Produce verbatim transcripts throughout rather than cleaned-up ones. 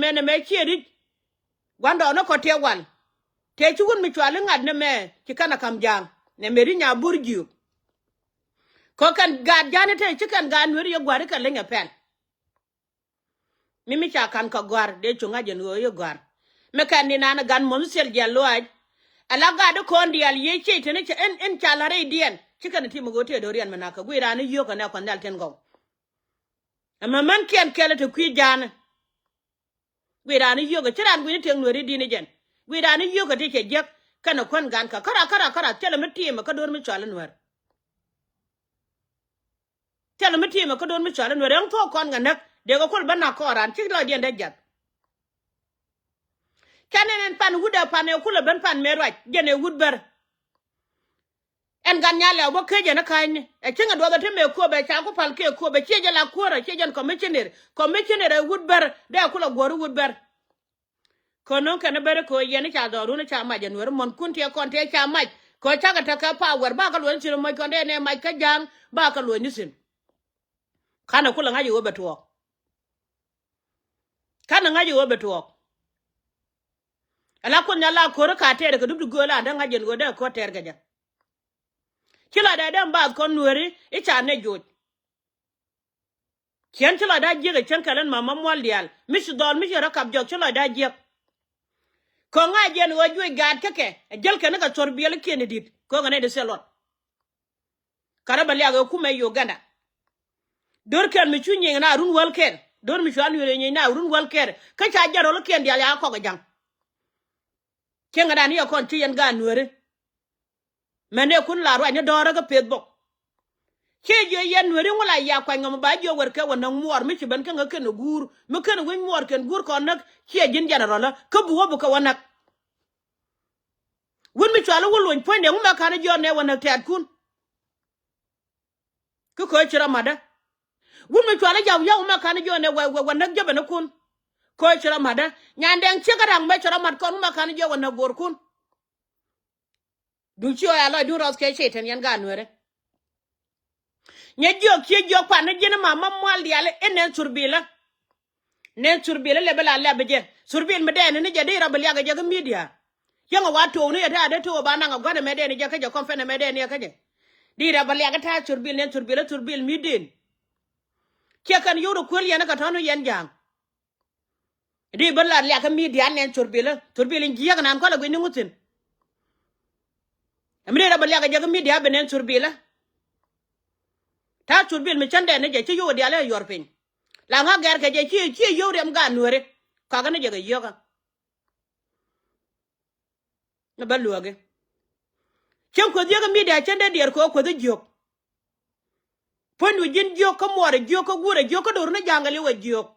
mɛ nɛ mɛ ciɛ ri̱c. Gua̱ndɔɔŋni kɔ tëë wal tëë ci wut mi cuali ŋa̱t nɛ mɛ ci kɛn a ka̱m ja̱a̱ŋ nɛ mɛ ri̱c nya bur jiök. Kɔ kɛn gaat ja̱a̱ni te ci kɛn gaat nueeri yɛ gua̱ri kɛ leny ɛ pɛl. Mi mi ca ka̱n kɛ gɔ̱a̱r dee cu ŋa̱c ɛn ɣöö i̱ gɔ̱a̱r. Mi kɛn ni naan gan muɔ̱th thil jiɛl luaac. Ala gaat di kɔn diaal yiëë ciec teni cɛ in, in ca la̱r rɛydiɛn ci kɛn ti mi ɣöö tëë do̱riɛn mi nakä guiy raan i̱ yio̱o̱k kɛ nɛ kuɔth nhial tin gɔw. Ɛmɛ män kiɛn kɛl ti kui̱ ja̱a̱ni. Guiy raan i̱ yio̱o̱k kɛ ci raan guiy ni tiɛŋ nueeri di̱n i̱ jɛn. Guiy raan i̱ yio̱o̱k kɛ ti cɛ jiäk kɛn ɛ kuän gan kä kära kära kära thilɛ mi tiimɛ kä do̱r mi cual i̱ nueer. Thilɛ mi tiimɛ kä do̱r mi cual i̱ nueer ɛŋ thuɔ̱k kɔn ŋa näk dee kɛ kul ben nak kɔɔran ci lɔcdiɛn dee jiath. Ca nɛn ɛn pan wut ɛ pan ɛ kulɛ ben pan mëë ruac jɛn ɛ wut bär. Ɛn gan nya lɛw bä kecɛ ni ka̱nyni ɛ cieŋ ɛ duɔth ɛ ti mëë kuɔp ɛ ca ku pal kɛ kuɔp ɛ ciɛ jɛ la kuäärä ciɛ jɛn commissioner commissioner ɛ wut bär dee kulɛ guɔ̱r wut bär. Kɛ no̱o̱ŋ kɛn beri kɛ ɣöö yɛn i̱ ca dhɔrun i̱ ca mac ɛ nueeri muɔ̱nkun tiɛ kɔn tiɛ ca mac kɛ ɣöö cakɛ tekɛ power bakɛ luɔ̱ny thi̱n mɔc kɔn dee nɛ mac kä ja̱a̱ŋ bakɛ luɔ̱ny thi̱n. Kanɛ kulɛ ŋa̱c i̱ ɣöö bɛ tuɔɔk. Kanɛ ŋa̱c i̱ ɣöö bɛ tuɔɔk. Ala kuoth nya la ko̱ri ka tɛɛrɛ kɛ dup ti gööl an dee ŋa̱c yɛn ɣöö dee ko̱r tɛɛr kɛ jɛ. Ci la dee dee mbath kɔn nueeri i̱ ca nɛ joc. Ciɛn ci lɔcda jiäk ɛ cäŋ kɛl ɛn mama muɔl diaal mi ci dhɔl mi ci rɔ kap jɔk ci lɔcda jiäk. Kɔŋ a jiɛn ɣöö juɔc gaat kä kɛ ɛ jäl kɛn ni kɛ thuɔr biɛl ikiɛn idit kɔŋ ɛ nɛy ti thil luɔt. Kä rɔ bɛ liak ɛ kumɛ Uganda. Do̱r kɛn mi cu nyieny na run wäl kɛn do̱r mi cua lueel ɛ nyieny na run wäl kɛn kä ca jɛ rɔl ikiɛn diaal ya kɔk ɛ ja̱ŋ. Cieŋ ɛ dan yɛ kɔn ci yɛn gaat nueeri. Mɛn dee kun la ruacni dɔ̱ɔ̱rä kä Facebook. Ciɛ jiö yɛn nueeri ŋu la ya kuany ŋɔm ba jiö wer kɛ wä näk muɔɔr mi ci ben kä ŋä ken guur mi ken wi̱c muɔɔr ken guur kɔn näk ciɛ ji̱n jɛn rɔlä kä buk wä buk kɛ wä näk. Wut mi cuali wä luny puɔ̱nydɛ ŋu mɛ ka̱n jiɔn nɛ wä näk tɛ̈tkun. Kä köö ci rɔ ma̱tdä. Wut mi cuali jaw yaw mɛ ka̱n jiɔn nɛ wä wä wä näk jäpɛnikun. Köö ci rɔ ma̱tdä nyan dɛŋ ciek kä ra̱ŋ mɛ ci rɔ mat kɔn ŋu mɛ ka̱n jiɔ wä näk go̱o̱rkun. Duŋ ci ɣɔya lɔcdun rɔth kɛ Cɛytan yɛn gaat nueeri. Nyɛ jiök cië jiök pan ni ji̱n ma ma mual diaal i̱ nɛn thurbilä. Nɛn thurbilä lɛpɛ la lɛp jɛ thurbil mi dɛɛni ni jɛ di rɔ bi liak jɛ kä midia. Yäŋ a wa to̱o̱k ni yɛ ta̱a̱ dee to̱o̱k ba naŋ a gua̱n ɛmɛ dɛɛni jɛ kä jɛ kɔm pɛn ɛmɛ dɛɛni jɛ kä jɛ. Di rɔ bi liak ta̱a̱ thurbil nɛn thurbilä thurbil mi di̱n. Ciɛ kɛn yio̱w rɔ kuël yɛn kä tɔ̱ ni yɛn ja̱a̱ŋ. Di bä la liakä midia nɛn thurbilä thurbil in jiäk nan kɔlɛ guic ni ŋuthin. Ɛmi di rɔ bä liakä jɛ kä midia bi nɛn thurbilä. Ta̱a̱ thurbil mi cändɛ ni jɛ ci yio̱w diaal ɛ yuɔr piny. La ŋa̱ gɛr kɛ jɛ ci ci yio̱w riɛm gaat nueeri. Kakä ni jɛ kɛ yio̱kä. Ni bä luäki. Cäŋ kueth yiekä midia cändɛ diɛɛr kɛ ɣöö kueth i̱ jiök. Puɔ̱nydu ji̱n jiök kä muɔɔr ɛ jiök kä guur ɛ jiök kä do̱r ni ja̱a̱ŋ kɛ li̱w ɛ jiök.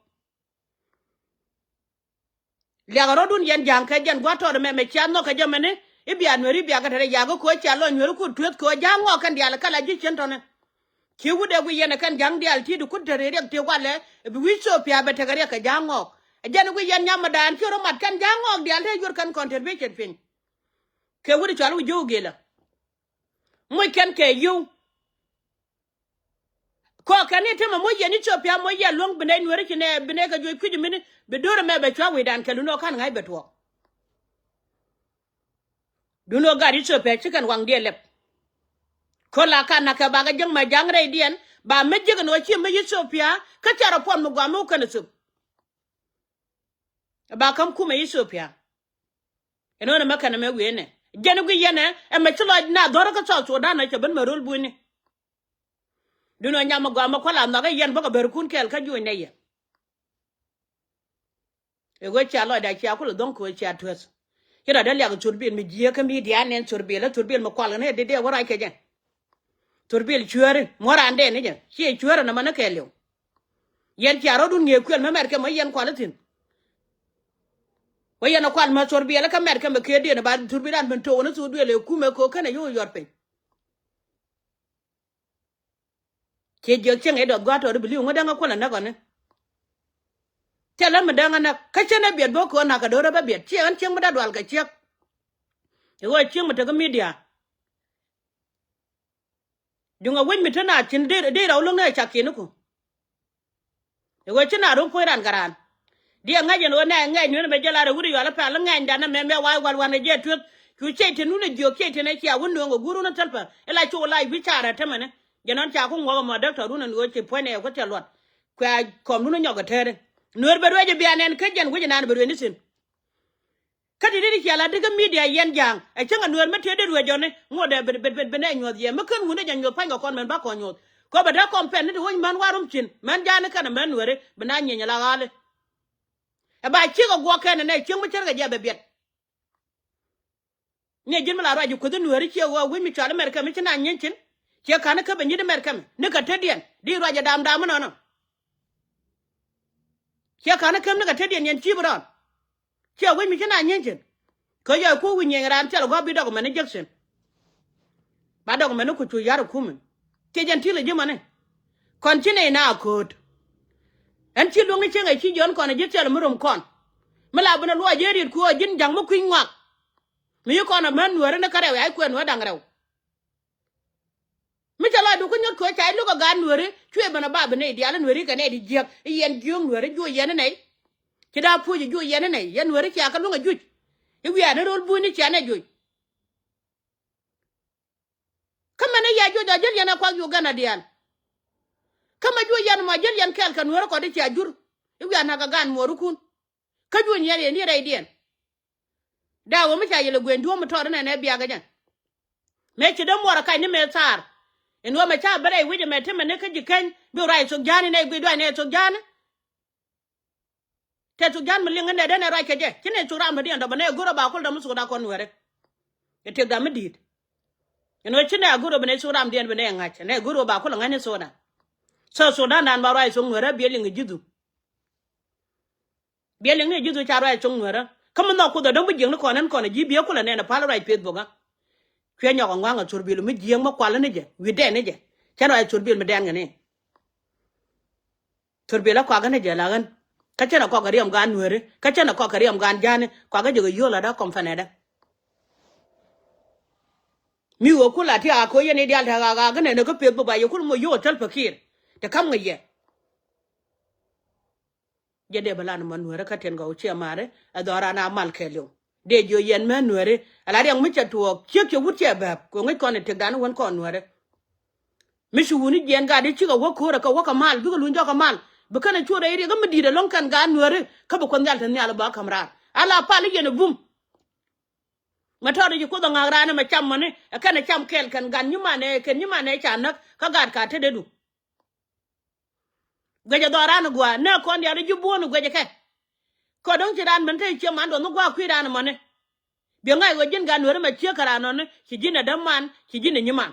Liakɛ rɔ̱dun yɛn ja̱a̱ŋ kɛ jɛn gua̱a̱th tɔɔt ɛmɛ mɛ cia nhɔk kɛ jɛ mɛni i̱ bia nueeri bia kɛ te rɛ yakä ko̱ cia lɔ nyueeri kut tueth ko̱ ja̱a̱ŋ ŋɔɔk kɛn diaal kɛ la ji̱ cien tɔ̱nɛ. Ci wut ɛ guiy yɛn ɛ kɛn ja̱a̱ŋ diaal ti̱i̱t kut te rɛ riɛk ti walɛ ɛ bi wi̱i̱ Ethiopia bɛ tekɛ riɛk kɛ ja̱a̱ŋ ŋɔɔk. Ɛ jɛn ɛ guiy yɛn nyam ɛ daan ci rɔ mat kɛn ja̱a̱ŋ ŋɔɔk diaal te yuɔr kɛn contribution piny. Kɛ wut ɛ cual wi̱i̱ ji̱ wä gilä. Moc kɛn kɛ yio̱w. Kɔɔk kɛn ni temɛ moc yɛn Ethiopia moc yɛn luäŋ bi nɛy nueeri ci nɛ bi nɛy kɛ juɔc kui̱c mini bi do̱r ɛmɛ bɛ cua wecdan kɛ lun ɔ ka̱n ŋa̱c bɛ tuɔɔk. Dun ɔ gat Ethiopia ci kɛn waŋdiɛn lɛp. Köl a kan nakɛ bakɛ jäŋ mɛ ja̱ŋ rɛydiɛn ba mi jiäk ɛn ɣöö ci mi Ethiopia kä cɛ rɔ puɔn mi guam mi wä kɛn ɛ thöp. Ba käm kumɛ Ethiopia. Ɛn ɣöö nɛ mɛ kɛn ɛmɛ wiee nɛ jɛn i̱ guic yɛn ɛ ɛmɛ ci lɔc na dhɔrä kä South Sudan ɛ cɛ ben mɛ ro̱l bunyni. Dun ɣöö nyam mi gɔaa mi kua̱l a nhɔk i̱ yɛn bäkɛ bärikun kɛɛl kä juuc nɛy yɛ. Ɛ ɣöö cia lɔcda cia kulɛ dhɔ̱ŋ kɛ ɣöö cia tuäth. Ci rɔ dee liak thurbil mi jiääk kä midia nɛn thurbil ɛ thurbil mi kual kɛ ni ɛ dee dee wä ruac kɛ jɛ. Thurbil cueeri muɔ̱randɛ ni jɛ ciɛ cueeri nɔmɔ ni kɛɛliw. Yɛn cia rɔ̱dun ŋi̱eec kuël mi mɛrkɛ mɔ yɛn kual ithin. Wä yɛn ɛ kual mɛ thurbil kä mɛrkɛ mɛ kee diɛn ba thurbil an ben to̱o̱k ni thurbil ɛ kumɛ kɛ ɣöö kɛnɛ yio̱w yuɔr piny. Ciɛ jiäk cieŋ ɛ dɔth gua̱a̱th tɔɔri bi li̱w ŋä däŋä kuäl ɛ näk ɔni. Thilɛ mi däŋä näk kä cä nɛ biɛt bä köön nakä do̱rä bä biɛt ciɛ ɣän cieŋ mi dee dual kɛ ciek. Ɛ ɣöö cieŋ mi tekä midia. Duŋ ɛ wec mi te naath cin dee rɛw lo̱ŋ ni ɛ cak kiɛn iku. Ɛ ɣöö ci naath ro̱ŋ puɔ̱ny raan kɛ raan. Diɛ ŋäc ɛn ɣöö nɛ ŋɛc nueer mɛ jɛ lar ɛ wut i̱ yual i̱ pɛl i̱ ŋɛcdan ɛmɛ mɛ wa̱i̱ wal wanɛ jɛ tueth. Cu ciec te nun ɛ jiök ciec te nɛ cia wä nööŋ ɛ guur wun ɛ thäl pä ila cu la wi̱c caarɛ tämɛnɛ. Jɛ nɔn ca ku ŋuɔk ɛmɔ däk tɔ̱ run ɛn ɣöö ci puɔ̱nɛ ɛ ku tiɛ luɔt. Kuɛ kɔm run ɛ nyɔk ɛ tɛɛri. Nueer bɛ ruec ɛ bian ɛn kä jɛn wi̱c ɛnan bɛ ruec ni thi̱n. Kä ti ri ti cia la ti kä midia yɛn ja̱a̱ŋ ɛ cäŋ ɛ nueer mi tëë dee ruec jɔni ŋot ɛ bi nɛ nyuɔth yɛ mi kän wun ɛ jɛ nyuɔth pa̱ny kɛ kɔn mɛn ba kɔn nyuɔth. Kɔ bɛ dee kɔm pɛn ni ti wec män wa̱r rum cin män ja̱a̱ni kɛn ɛ män nueeri bi na nyieny ɛ la ɣa̱li. Ɛ ba ciek ɛ guɔk kɛn ɛ nɛ cieŋ mi cärkɛ jɛ bɛ biɛt. Ni ji̱n mi la ruac ji̱ kueth in nueeri ciɛ ɣöö wi̱c mi cual America mi ci na nyieny cin. Ciɛ ka̱n kä bɛ nyit America mi ni kɛ tetdiɛn di ruac jɛ dam dam inɔnɔ. Ciɛ ka̱n kä mi ni kɛ tetdiɛn yɛn ci̱i̱p rɔɔn. Ciɛ wi̱c mi ci na nyieny cin. Kä yɔc kuɔ̱k wi̱c nyieny raan thil gɔ̱a̱p bi dɔk mɛn ni jek cin. Ba dɔk mɛn ni ku cu yar ɛ kumɛ. Ciɛ jɛn ti̱l ɛ ji̱ mani. Kɔn ci nɛy na ako̱o̱t. Ɛn ci luäŋ ni cieŋ ɛ ci jiɔn kɔn ɛ ji̱ thil mi rom kɔn. Mi la bi ni luɔc ji̱ riet kuɔɔc ji̱n ja̱ŋ mi kui̱ny ŋuak. Mi yi kɔn ɛ män nueeri ni kä rɛw ya i̱ kuɛn nueer da̱ŋ rɛw. Mi cɛ lɔcdu kä nyɔt köö ca i̱ lo̱k ɛ gaat nueeri cuëë ben ɛ ba bi nɛy diaal i̱ nueeri kɛ nɛy di jiäk i̱ yɛn jiööŋ nueeri juɔc yɛn i̱ nɛy. Ci da̱a̱ puɔ̱c i̱ juɔc yɛn i̱ nɛy yɛn nueeri cia kä luäŋ ɛ juc. I̱ wiaa ni ro̱l buuyni cia nɛy juc. Kä mɛn i̱ yɛ juɔc ɔ jäl yɛn ɛ kuak Uganda diaal. Kä mɛ juɔc yɛn mɔ jäl yɛn kɛɛl kɛ nueeri kɔt i̱ cia jur. I̱ wiaa na̱k ɛ gaat muɔɔrikun. Kä juɔny yɛn yɛn diɛ rɛydiɛn. Dee wä mi ca yɛl ɛ gueny duɔ̱ɔ̱m mi tɔɔt inɛnɛ biakä jɛ. Mëë ci dee muɔɔr ɛ kac ni mëë thaar. In wä mɛ ca bä rɛy wi̱c ɛmɛ ti mɛ ni kä ji̱ keny bi ruac thok ja̱a̱ni nɛ guic duac nɛ thok ja̱a̱ni. Tɛ thok ja̱a̱n mi liŋ inɛ dee nɛ ruac kɛ jɛ ci nɛ thok ram dɔ̱diɛn dɔ̱ bɛ nɛ go̱r ɛ ba kol dɔ̱ mi thok da kɔn nuɛri. Ɛ tëkda mi di̱i̱t. In wä ci nɛ go̱r ɛ bɛ nɛ thok ram diɛn bɛ nɛ ŋa̱c nɛ go̱r ɛ ba kol ɛ ŋa̱c ni thok da. Thok thok dan dan ba ruac thok nuɛri biɛ liŋ ɛ ji̱thu. Biɛ liŋ ni ji̱thu ca ruac cɔŋ nueerä. Kä mi nhɔk kuoth ɛ dɔ̱ŋ bi jiäkni kɔn ɛn kɔn ɛ ji̱ biɛ kulɛ nɛn ɛ pal ruac Facebook a. Cuɛ nyɔk ɛ ŋuaŋ ɛ thor bil mi jiäk mi kual ni jɛ wi̱i̱ dɛn ni jɛ. Cɛn ruac thor bil mi dɛn kɛ ni. Thor bil ɛ kɔak ni jɛ la ɣän. Kä cɛn ɛ kɔk kɛ riɛm gaan nueeri kä cɛn ɛ kɔk kɛ riɛm gaan ja̱a̱ni kɔak kä jɛ kɛ yio̱o̱l ɛ dä kɔm fɛnɛ dä. Mi ɣöö kul a ti a koc yɛn i̱ diaal te ɣaak ɣaak kä nɛn ɛ kä Facebook a yɛ kul moc yio̱o̱k ɛ thäl pekir. Te ka̱m ŋäc yɛ. Jɛ dee bä lan mɔ nueeri kä tin gɔw ciɛ mari ɛ dhɔran a mal kɛɛliw. Dee jiö yɛn mɛ nueeri ala riɛŋ mi cɛ tuɔɔk ciek cɛ wut cɛ bɛɛp kɛ ŋäc kɔn in tëkdan wän kɔn nueeri. Mi ci wuni jiɛn gat i̱ cikɛ wä ko̱o̱rɛ kɛ wä kɛ mal bikɛ luny jɔk kɛ mal bi kɛn ɛ cuɔr rɛy riɛk mi di̱i̱t ɛlɔ̱ŋ kɛn gat nueeri kä bi kuɛn nhial te nhial bä käm raar ala pal i̱ yɛn ɛ bum. Mɛ tɔɔt i̱ ci kuoth ɛ ŋa̱k raan ɛmɛ cam mɔni ɛ kɛn ɛ cam kɛɛl kɛn gat nyimanɛ kɛn nyimanɛ ca näk kä gat ka tetdädu. Guecɛ dhɔk raan ɛ gua̱a̱ nɛ kɔn diaal i̱ ji̱ buɔ̱ɔ̱n i̱ guecɛ kɛ. Kɛ dɔ̱ŋ ci raan ben te cië man duɔth mi gua̱a̱ kui̱ raan ɛmɔni. Biɛ ŋa̱c ɣöö ji̱n gan nueeri mɛ ciek kɛ raan nɔni ci ji̱n ɛ däman ci ji̱n ɛ nyiman.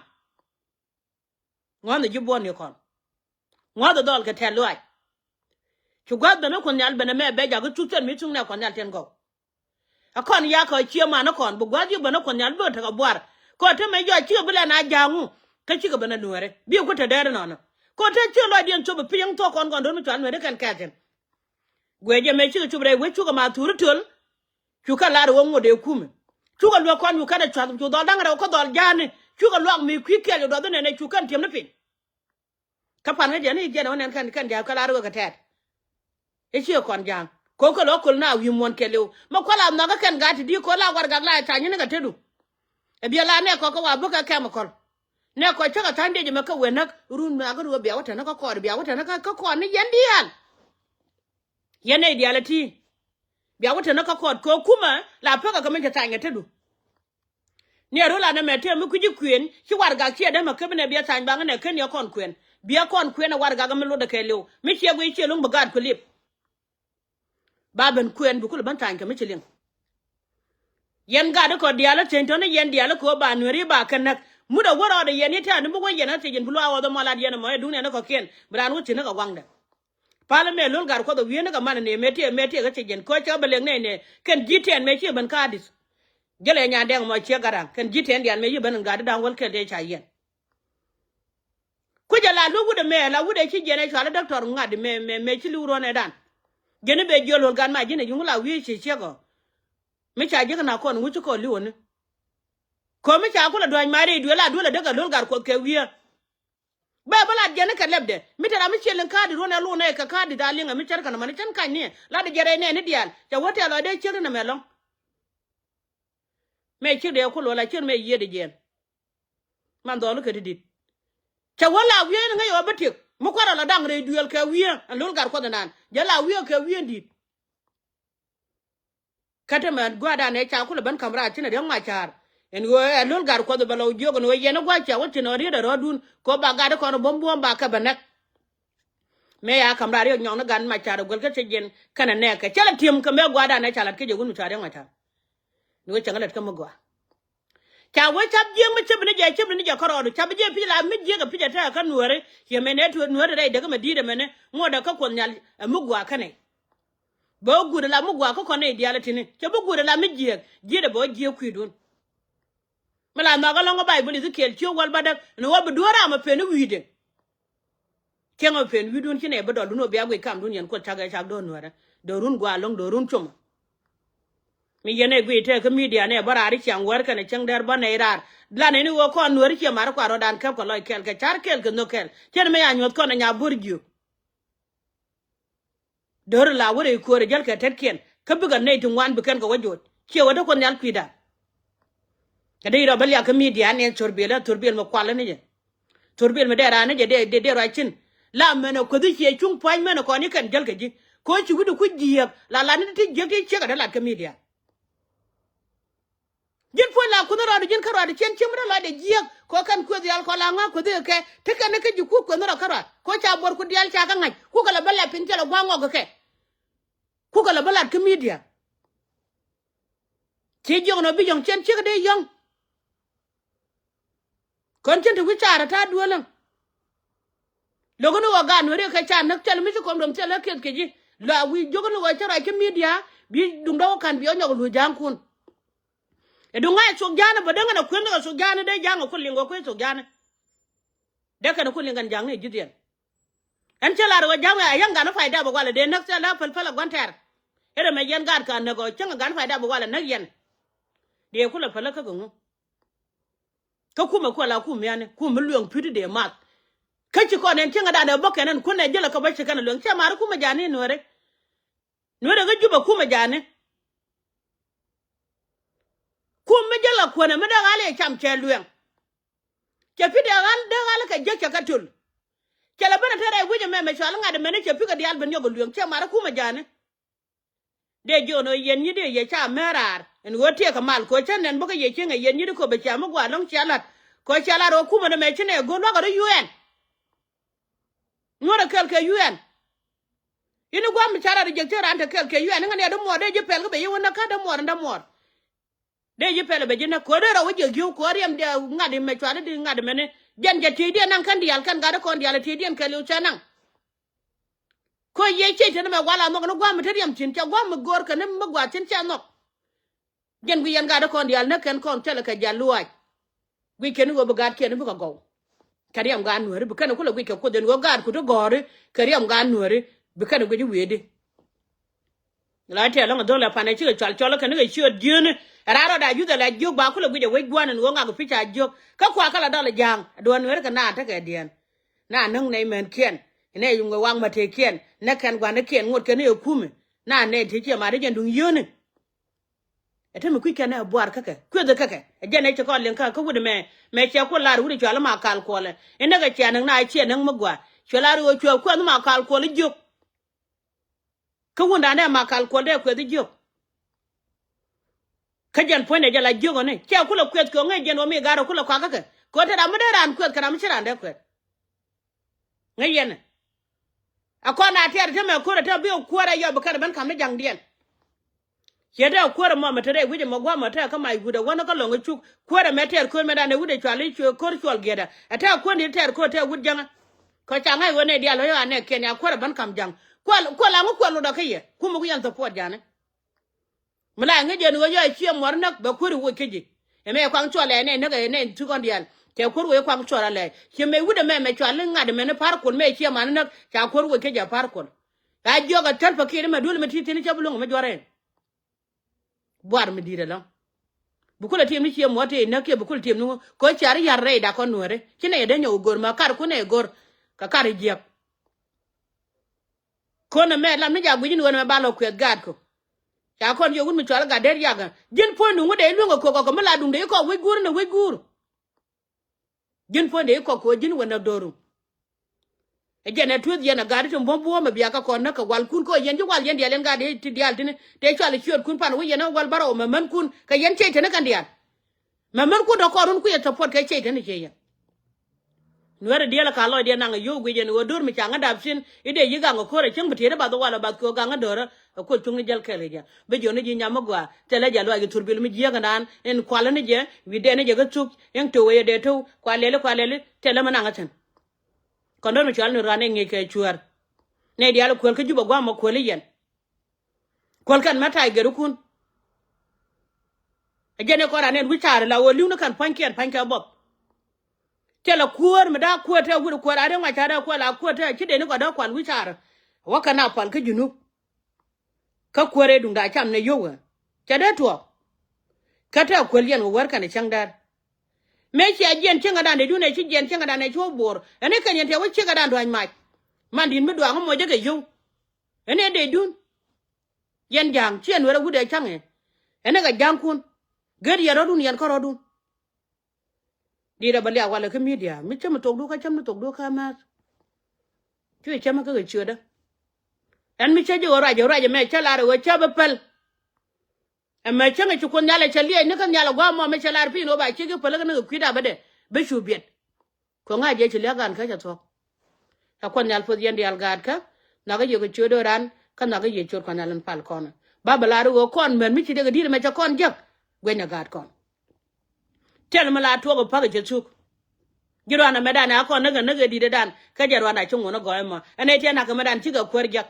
Ŋuɔ̱th ɛ ji̱ buɔ̱ɔ̱n ni kɔn. Ŋuɔ̱th ɛ dhɔl kɛ tɛ̈th luaac. Ci gua̱a̱th ben ɛ kuɔth nhial ben ɛmɛ bɛ jakä thuk thil mi thuŋ nɛ kuɔth nhial tin gɔw. Ɛ kɔn yakɔ cië man ɛ kɔn bi gua̱a̱th ji̱ ben ɛ kuɔth nhial bi ɣä tekɛ buar. Kɔ te mɛ jɔc cikɛ bi lɛn a ja̱a̱ŋu kä cikɛ ben ɛ nueeri bi ɛ ku te dɛɛr inɔnɔ. Kɔ te cië lɔcdiɛn thop ɛ pi̱eŋ thuɔ̱k kɔn kɔn do̱r mi cual nueeri kɛn kɛɛthin. Guiɛ jɛ mɛ cikɛ cop rɛy wec cukɛ ma thuri töl. Cukɛ lar wä ŋot ëë kumɛ cukɛ luäk kɔn cukɛ cuath cu dhɔl da̱ŋ rɛw kä dhɔl ja̱a̱ni. Cukɛ luak mi kui̱ kɛl i̱ duɔth inɛnɛ cukɛ tiɛm ni piny. Kä pan kä jɛ ni jiɛn wä nɛn kɛn kɛn ja̱a̱p kɛ lar wä kɛ tɛɛt. I̱ ciɛ kɔn ja̱a̱ŋ ko̱ kɛ lɔ köl na wi̱i̱ muɔ̱n kɛɛliw mɛ kual a nhɔkä kɛn gat ti di ko̱ la warɛgak la ɛ tany ni kɛ tetdu. Ɛ biɛ la nɛ kɔk kä wa bäkɛ kɛm kɔl. Nɛ kɔc cäk a tha̱a̱ny dee jɛ mɛ kä wee näk run mɛ a kä ruɔ bia wä tɛn kä kɔɔr bia wä tɛn kä kɔɔr ni yɛn diaal. Yɛn nɛy diaal ɛ ti. Bia wä tɛn kä kɔɔr kɛ kumä la päk a kɛ min cɛ tha̱a̱ny kɛ tetdu. Ni a röl an ɛmɛ tëë mi kui̱ci kuën ci warɛgak ciɛ dämɛ kä bi nɛ bia tha̱a̱ny baŋ nɛ ken yɛ kɔn kuën bia kɔn kuën ɛ warɛgak mi lotdɛ kɛɛliw mi ciɛ guiy ciɛ lo̱ŋ bi gaat ku lip. Ba ben kuɛn bi kulɛ ben tha̱a̱ny kɛ mi ci liŋ. Yɛn gat ikɔ diaal ithieny tɔ̱ni yɛn diaal ikɔ ba nueeri ba kɛ näk. Mut a wä rɔɔdɛ yɛn i̱ tɛ̈ni bi wä yɛn a thiec in bi luaak ɣɔth ɛmɔ lat yɛn ɛmɔ ɛ duŋ nɛn ikɔ kiɛn bi raan wä thi̱n ikɛ waŋdɛ. Pal ɛmɛ lo̱l gat kuɔth ɛ wi̱i̱n ikɛ man ɛ nɛ mëë tiɛɛk mëë tiɛɛk kä thiec yɛn kööc cä bɛ lek nɛy nɛ kɛn ji̱ tɛn mëë ciɛ ben ka̱a̱dith. Jälɛ nyandɛŋ ɛmɔ ciɛ gat raŋ kɛn ji̱ tɛn diaal mëë ci ben in gat i̱ da̱ŋ wäl kɛl tëë ca yɛn. Kui̱cɛ la luäk wut ɛmɛ la wut ɛ ci jiɛn ɛ cual i̱ däktɔr ŋuŋ ŋa̱t ɛmɛ mɛ ci li̱w ruɔ̱n ɛ dan. Jiɛn i̱ bɛ jiöl ɣöl gan ma ji̱n ɛ yuŋ la wi̱i̱ ci ciek ɔ. Mi ca jiäk na kɔn ŋuc ci kɔn li̱w ɔni. Ko̱ mi ca kulɛ duäc ma rɛy duël a duël ɛ däk ɛ lo̱l gat kuɔth kɛ wi̱i̱ ɛ. Bɛ bä lat jiɛn ni kɛ lɛpdɛ mi te ram mi ciɛ liŋ ka̱a̱t dit ruɔ̱n ɛ luɔ̱n ɛ kɛ ka̱a̱t dit a liŋ ɛ mi cär kɛ nɔmɔ ni cän ka̱ny ni ɛ lat jiɛn rɛy nɛɛni diaal cɛ wä tɛl lɔcdɛ ciek ri nɛmɛ lɔ̱ŋ. Mëë ciek dee ku luɔl a ciek mëë yiëëdɛ jiɛn. Man dhɔli kɛ ti dit. Cɛ wä la wiee ni ŋäc ɛ wä bä tiek mi kuarɛ lɔ da̱ŋ rɛy duëël kɛ wiee ɛn lo̱l gat kuɔth inan jɛ la wiee kɛ wiee dit. Kä te mɛ gua̱a̱dan ɛ ca kulɛ ben ka̱m raar cinɛ riäŋ mac ca̱a̱r. Ɛn ɣöö ɛ lo̱l gat kuɔth bɛ lɔ jiök ɛn ɣöö yɛn ɛ gua̱a̱c cɛ wä tin ɔ riet ɛ rɔ̱ɔ̱dun kɛ ɣöö ba gat ɛ kɔn ɛ buɔ̱m buɔ̱m ba kɛ bɛ nɛk. Mëë ya ka̱m raar riäk nyɔk ni gat mac ca̱a̱r ɛ guɛl kä cɛ jiɛn kɛnɛ nɛɛkɛ cɛ lɛ ti̱em kɛ mëë gua̱a̱dan ɛ ca la̱t kä jɛ wun mi ca riäŋ mac ca̱a̱r. Ni wä cäŋ lät kä mi gɔaa. Ca wee cap jiäk mi cäp ni jɛ cäp ni jɛ kärɔɔdu cap jiäk pi̱c la mi jiäk ɛ pi̱c ɛ tɛ̈ kä nuääri. Ciɛ mɛn ɛ tuet nuääri rɛy däk mɛ di̱i̱t ɛmɛni ŋuɔ̱t ɛ kä kuɔth nhial ɛ mi gɔaa känɛ. Bɛ wä guut ɛ la mi gɔaa kä kɔn nɛy diaal ɛ ti̱ni cɛ bi guut ɛ la mi jiäk ji̱t ɛ bɛ wä jiäk kui̱dun. Mi la nhɔk ɛlɔ̱ŋ kä Bayböl Ithikiɛl ciök wäl bädäk ni wä bi duɔ̱ɔ̱r ram ɛ pen i̱ wi̱i̱dɛ. Cäŋ ɛ pen wi̱i̱dun ci nɛ bi dɔl dun ɔ bia guic kamdun yɛn kuoth cak ɛ cak do̱r nuäärä. Do̱run gua̱a̱ lo̱ŋ do̱run com. Mi yɛn ɛ guic tëë kä midia nɛ bä raar i̱ ciaŋ wäär kɛnɛ cäŋ dɛr bä nɛy raar. Lan ɛn i̱ ɣöö kɔn nuäärä ciɛ ma̱r kua̱r rɔ̱dan käp kɛ lɔc kɛl kɛ ca̱r kɛl kɛ nhök kɛl cɛn mi ya nyuɔ̱th kɔn ɛ nya bo̱r jiök. Do̱r la wä rɛy köörä jäl kɛ tetkiɛn kä bikɛ nɛy ti ŋuan bi kɛn kɛ wä jo̱o̱c ciɛ wä dee kuɔth nhial kui̱da. Kɛ dee rɔ bä liak kä midia ni thurbil ɛ thurbil mi kual ni jɛ. Thurbil mi dee raan ni jɛ dee dee ruac cin. La mɛn ɛ kuäthi ciɛ cuŋ pua̱ny mɛn ɛ kɔn i̱ kɛn jäl kɛ ji̱ kɛ ɣöö ci wi̱cdu kui̱ jiääk la lat ni ti jiääk ti ciek ɛ dee lat kä midia. Ji̱n puɔ̱ny la kuäthi rɔɔdu ji̱n kä ruaadu ciɛn ciem rɔ lɔcdɛ jiääk kɛ ɣöö kɛn kuëth yal kɔn la ŋa̱ kuäthi kɛ kɛ te kɛn ni kä ji̱ ku kuëth rɔ kä ruaad kɛ ɣöö ca buɔr ku diaal ca kä ŋa̱c ku kɛ la bä lɛp piny cɛ la gua̱a̱ŋ ŋɔk kɛ kɛ. Kukɛ lɛ bä lat kä midia. Ci jiɔk nɔ bi yɔ̱ŋ cɛn ciek dee yɔ̱ŋ. Kɔn cin ti wi̱c caarä ta̱a̱ dueelä. Lo̱k ni wä gaat nueri kɛ ca näk thil mi ci kɔm dɔm thil ɛ kiɛth kɛ ji̱. La wi̱i̱ jiök ni wä cä ruac kä midia bi duŋdä wä ka̱n bi ɔ nyɔk luc ja̱a̱ŋkun. Ɛ duŋ ŋa̱c thok ja̱a̱n ɛ bä däŋ ɛn ɛ kuën ni kɛ thok ja̱a̱n ɛ dee ja̱a̱ŋ ɛ ku liŋ wä kuëë thok ja̱a̱n ɛ. Dee kɛn ku liŋ kɛn ja̱ŋ ni ji̱ dhiɛn. Ɛn cä lar wä ja̱ŋ ɛ a yäŋ gan ɛ payda bɛ gualɛ dee näk thil ɛ päl päl ɛ gua̱n tɛɛr. Ɛ rɛ mɛ yɛn gaat ka näk ɔ cäŋ ɛ gan ɛ payda bɛ gualɛ näk yɛn. Dee kulɛ päl ɛ kä kɛ ŋu. Kä kumɛ kuɛ la kum yɛn kum mi lueŋ pi̱t dee math. Kä ci kɔn ɛn cäŋ ɛ dan ɛ bä kɛn ɛn kuän ɛ jälɛ kä bä ci kɛn ɛ lueŋ cɛ mar kumɛ ja̱a̱n ni nuɛri. Nuɛri kä Jubɛ kumɛ ja̱a̱n ni. Kum mi jälɛ kuänɛ mi dee ɣal i̱ cam cɛ lueŋ. Cɛ pi̱ dee ɣal dee ɣal kɛ jiäk cɛ kɛ töl. Cɛ lɛ ben a te rɛy wi̱c ɛmɛ mɛ cɔal ŋa̱t ɛmɛni cɛ pi̱ kɛ diaal ben yɔk ɛ lueŋ cɛ mar ɛ kumɛ ja̱a̱ni. Dee jiɔn ɣöö yɛn nyi̱t i̱ yɛ ca mɛr raar ɛn ɣöö tiɛɛk kɛ mal kɛ ɣöö cä nɛn bä kä yɛ cieŋ ɛ yɛn nyi̱t i̱ kɛ ɣöö bɛ cia mi gua̱a̱r lɔ̱ŋ cia la̱t kɛ ɣöö cia la̱t ɣöö kumɛ nɛmɛ ci nɛ go̱o̱r lua̱kɛ rɔ U N. Nyuɔ̱rɛ kɛl kɛ U N. Yɛn i̱ gua̱a̱m mi ca rat i̱ jek cä raan te kɛl kɛ U N i̱ ŋäni ɛ dämuɔɔr dee ji̱ pɛl kä bɛ yɛ wä näk kä dämuɔɔr in dämuɔɔr. Dee ji̱ pɛl ɛ bɛ ji̱ näk kɛ ɣöö dee rɔ wä jiɛk yio̱w kɛ ɣöö riɛm diɛ ŋa̱t imɛ cuali di ŋa̱t imɛni. Jɛn jɛ tieydiɛn naŋ kɛn diaal kɛn gat ikɔn diaal ɛ tieydiɛn kɛɛliw cɛ naŋ. Kɛ ɣöö yiëë ciec teni mɛ wal a nhɔk ni gua̱a̱m mi te riɛm thi̱n cɛ gua̱a̱m mi go̱o̱r kɛn mi gua̱a̱th thi̱n cɛ nhɔk. Jɛn guic yɛn gat ikɔn diaal näk kɛn kɔn thilɛ kɛ jial luaac. Guic kɛn i̱ ɣöö bi gatkiɛn i̱ bikɛ gɔw. Kɛ riɛm gaat nuääri bi kɛn i̱ kulɛ guic kɛ kuoth in ɣöö gaatku ti gɔ̱ri kɛ riɛm gaat nuääri bi kɛn i̱ guic i̱ wi̱i̱di. La tɛl lɔ̱ŋ a dho̱l a panɛ cikɛ cual cɔl kɛn kɛ ciöt jiöni. Ɛ raar rɔɔdɛ a yuth ɛ la jiök ba kulɛ guic ɛ wec gua̱n ɛn ɣöö ŋak pi̱c a jiök. Kä kuakä la dɔl ɛ ja̱a̱ŋ a duɔ̱n nueri kɛ naan tekɛ diɛn. Naan näk nɛy mɛnkiɛn. Nɛ yuŋ ɛ waŋ ma tekiɛn nɛ kɛn gua̱nikiɛn ŋot kɛn ɛ kumɛ. Naan nɛ ti ciɛ mat ɛ jɛn duŋ yiöni. Ɛ te mi kui̱c kɛn ɛ buar käkɛ kueth ɛ käkɛ ɛ jɛn ɛ ci kɔn liŋ kä kä wut ɛmɛ. Mɛ ciɛ ku lar wut ɛ cual i̱ ma kal kuɔlɛ inɛ kɛ ciɛ näk na ciɛ näk mi gua̱a̱. Cuɛ lar ɣöö cuɛ kueth ma kal kuɔl i̱ jiök. Kä wundan ɛ ma kal kuɔl dee kueth i̱ jiök. Kä jɛn puɔ̱nydɛ jɛ la jiök ɔni cɛ kulɛ kueth kɛ ŋäc jɛn wä mi gat ɔ kulɛ kuakä kɛ kɛ ɣöö te ram mi dee raan kueth kɛ ram mi ci raan dee kueth. Ŋäc yɛn ɛ a kɔn a tiɛɛr te mɛ ko̱r ɛ te bi ɔ kuäär ɛ yɔp bi kɛn ɛ ben ka̱m ni ja̱ŋdiɛn. Ciɛ tɛ kuäärä mɔ mɛ te rɛy wi̱cɛ mɔ gua̱a̱mɔ tɛ kä mac wut ɛ wänä kä lɔ̱ŋ ɛ cuk kuäärä mɛ tɛɛr köör mɛ dan ɛ wut ɛ cual i̱ köör cuɔl giɛtdä ɛ tɛ kuäär ni tɛɛr köör tɛ wut jäŋä. Kɔ ca ŋa̱c ɣöö nɛ diaal ɣöö yɔa nɛ kiɛn ya kuäärä bän ka̱m ja̱ŋ. Kuäl kuäl aŋä kuɛl wut ɔ kä yɛ kumɛ ku yɛn thäpuɔt ja̱ni. Mi la ŋäc jɛn ɣöö yɔa ciɛ muɔr näk bɛ kuäärä woc kä ji̱. Ɛ mɛ kuaŋ cuɔl ɛ nɛ näk ɛ nɛ tukɔn diaal cɛ kuäär woc kuaŋ cuɔl alɛ ciɛ mɛ wut ɛ mɛ mɛ cual i̱ ŋa̱t ɛ mɛn i̱ pa̱r kuɔl mɛ ciɛ man i̱ näk ca kuäär woc kä ji̱ a pa̱r kuɔl. Ka jiɔk a thäl pa̱kiɛn mɛ duël mɛ ti̱i̱ thi̱n cä bi luäŋ mɛ juɔrɛ. Buar mi di̱i̱t ɛlɔ̱ŋ. Bi kulɛ tim ni ciɛ muɔ̱t tëë näk kiɛ bi kulɛ tim ni ŋu kɛ ɣöö cia ri ya̱r rɛy dak kɔn nuääri. Ci nɛy dee nyɔk go̱r ma kar kun ɛ go̱r. Kɛ kar jiäk. Kɔn ɛmɛ lam ni jak guic ni ɣöö ɛmɛ ba lɔ kuɛth gaat kɔ. Ca kɔn jiök wut mi cɔal gat der yakä. Ji̱n puɔ̱nydu ŋu dee luäŋ ɛ kok ɔ kɛ mi la duŋdɛ i̱ kɔk wec guur ni wec guur. Ji̱n puɔ̱nydɛ i̱ kɔk kɛ ɣöö ji̱n wä näk do̱ru. Ɛ jɛn ɛ tueth yɛn ɛ gat i̱ ti buɔ̱m buɔ̱ɔ̱m ɛ bia kɛ kɔn näk kɛ walkun kɛ ɣöö yɛn ji̱ wal yɛn diaal yɛn gat i̱ ti diaal ti̱ni tëë cɔal i̱ ciöötkun pan wä yɛn ɛ wal bärɔw mɛ mänkun kɛ yɛn cɛy teni kɛn diaal. Mɛ mänkun tɔ kɔn run kui̱ ɛ support kɛ cɛy teni ciɛ yɛn. Nuɛ̈rɛ diɛl ɛ ka lɔcdiɛn naŋ ɛ yio̱w guic ɛn ɣöö do̱r mi ca ŋä dap thi̱n i̱ dee yi̱ gaŋ ɛ ko̱r ɛ cäŋ bi tiet i̱ bath ɛ wal ɛ bath kɛ ɣöö gaŋ ɛ do̱rä. Ɛ kuoth cuŋni jäl kɛɛl kɛ jɛ bi jiɔni ji̱ nyam mi gɔaa thilɛ jɛ luaac kɛ thurbil mi jiääk ɛnaan in kualä ni jɛ wi̱cdɛ ni jɛ kä thuk in to̱w ɛ yɛ dee to̱w kua lɛli kua lɛli thilɛ mi naŋ ɛ thi̱n. Kɔn do̱r mi cɔal ni ruan ɛ ŋi̱i̱c kɛ cuäär. Nɛy diaal kuäl kä Jubɛ gua̱a̱m ɛ kuäl i̱ yɛn. Kuäl kɛn mɛ ta̱y gɛrikun. Ɛ jɛn ɛ kɔn ran ɛn wi̱c ca̱a̱r la ɣöö li̱w ni kɛn pua̱nykiɛn pa̱ny kɛ bɔp. Thilɛ kuäär mi da̱a̱ kuäär te wi̱r kuäär a ri ŋuac ca̱a̱r ɛ kuäär la kuäär te ci dee ni kɔn dee kual wi̱c ca̱a̱r. Wä kɛn a pual kä Junub. Kä kuäär ëë duŋda cam nɛ yio̱w ɣä cɛ dee tuɔɔk. Kä tɛ̈ kuäl yɛn kɛ wär kɛnɛ cäŋ däär. Mëë cia jiɛn cäŋädan dee dun ɛ ci jiɛn cäŋädan ɛ ci wä bo̱o̱r ɛn i̱ kɛn yɛn tɛ̈ wä ciek ɛdan dua̱ny mac. Man di̱t mi duaŋ moc jɛ kɛ yio̱w. Ɛn ɛ dee dun. Yɛn ja̱a̱ŋ ci ɛn wär ɛ wut ɛ cäŋ ɛ. Ɛn ɛ kɛ ja̱a̱ŋkun. Gät yɛn rɔ̱dun yɛn kä rɔ̱dun. Di̱t ɛ bä liak walɛ kä midia mi cäm ɛ thokdu kä cäm ni thokdu kä määth. Cuɛ cäm ɛ kä kɛ ciötdä. Ɛn mi cä ji̱ ɣöö ruac ɛ ruac ɛmɛ cä lar ɛ ɣöö cä bi päl. Ɛmɛ cäŋ ɛ ci Kuoth Nhial ɛ cɛ liɛc ni kä nhial ɛ gua̱a̱mɔ mi cɛ lar piny ɣöö ba ciek i̱ päl kä ni kɛ kui̱da bädɛ bi cu biɛt. Kɛ ŋa̱c jɛ ci liak gan kä cɛ thuɔ̱k. Ɛ Kuoth Nhial puɔth yɛn diaal gaatkä. Nhɔakä yɛ kɛ ciöt ɣöö ran kä nhɔakä yɛ ciöt Kuɔth Nhial in pal kɔn. Ba bɛ lar i̱ ɣöö kɔn män mi ci dee kɛ di̱t ɛmɛ cɛ kɔn jek. Guiɛnyɛ gaat kɔn. Tiɛl mi la tuɔk ɛ pa̱k ɛ cɛ thuk. Ji̱ ruan ɛmɛ dan ɛ a kɔn näk ɛ näk ɛ di̱t ɛ dan kä jɛ ruan a ci ŋuɔ̱n ɛ gɔɔy ɛmɔ ɛn ɛ tiɛn nak ɛmɛ dan cikɛ kuäär jek.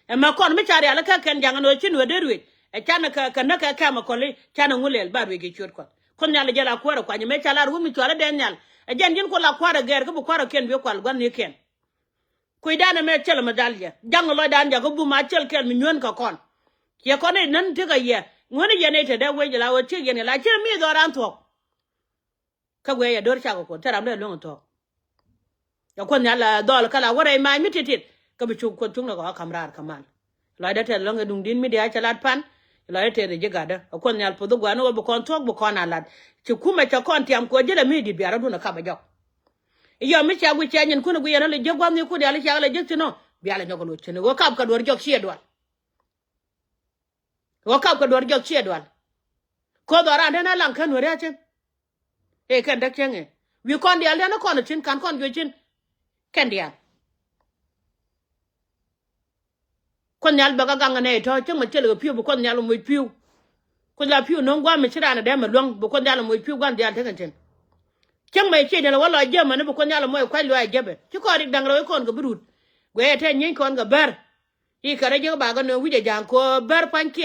Ɛmɛ kɔn mi ca rial kä kɛn jaŋ ɛn ɣöö ci nuɛ dee ruëc ɛ can kɛ kɛ näk kɛ kɛm ɛ kɔli can ɛ ŋu lɛl ba ruëc kɛ ciöt Kuɔth. Kuoth Nhial ɛ jɛ la kuäär ɛ kuany ɛmɛ ca la ruëc mi cual ɛ dee nhial. Ɛ jɛn ji̱n ku la kuäär ɛ gɛɛr kä bi kuäär ɛ kiɛn bi kual gua̱n ni kiɛn. Kui̱dan ɛmɛ cɛl mi dhal yɛ jaŋ lɔcdan jakä bum a cɛl kɛl mi nyuän kɛ kɔn. Ciɛ kɔn i̱ nän tekɛ yɛ ŋuäni yɛn i̱ te dee wec la ɣöö ciek yɛn i̱ la ciek mi dhɔran thuɔ̱k. Kä guiɛ yɛ do̱r cakɔ Kuoth thil ram dee luäŋ thuɔ̱k. Ɛ Kuoth Nhial la dhɔl kä la wä rɛy mac mi titit kä bi cuk Kuoth cuŋ ni kɔ kä ka̱m raar kä mal. Lɔcdä tɛth lɔ̱ŋ ɛ duŋdi̱n mi diaal cɛ lat pan. Lɔcdä tɛth ɛ ji̱ gatdä ɛ Kuoth Nhial puɔth i̱ gua̱a̱r ni ɣöö bi kɔn thuɔ̱k bi kɔn a lat. Ci kumɛ cɛ kɔn tiam Kuɔth ji̱ lɛ mi di̱t biarädun ɛ kap ɛ jɔk. Yɔ mi cia guic cia nyinkun ɛ guic yɛn ɛ lɛ jiäk gua̱th ni kun diaal i̱ ciak lɛ jiäk thi̱n ɔ. Bia lɛ nyɔk kɛ luɔc thi̱n ɛ ɣöö kap kɛ duɔ̱r jɔk ciɛ dual. Ɣöö kap kɛ duɔ̱r jɔk ciɛ dual. Ko̱ dhɔran den a laŋ kän wä ria̱cin. Ëë kɛn däk cäŋ ëë wi̱i̱ kɔn diaal den a kɔn ɛ thi̱n ka̱n kɔn juɔc thi̱n. Kɛn diaal. Kuoth Nhial bɛ kä gaŋ nɛy tɔ̱ cäŋ mɛ thilɛ kɛ pi̱w bi Kuoth Nhial moc pi̱w. Kuoth la pi̱w no̱o̱ŋ gua̱a̱m mi ci raan ɛ dee mɛ luäŋ bi Kuoth Nhial moc pi̱w gua̱n diaal tekɛ thi̱n. Cäŋ mɛ ciec ni lɛ wä lɔc jiämä ni bi Kuoth Nhial moc kua̱c luaac jiäpɛ ci kɔn rik da̱ŋ rɛw i̱ kɔn kɛ bi rut. Guɛcɛ tɛ nyieeny kɔn kɛ bär. I̱ kɛ rɛc jiäk ba kɛ nööŋ wi̱c ɛ ja̱a̱ŋ kɛ bär pua̱nykiɛn.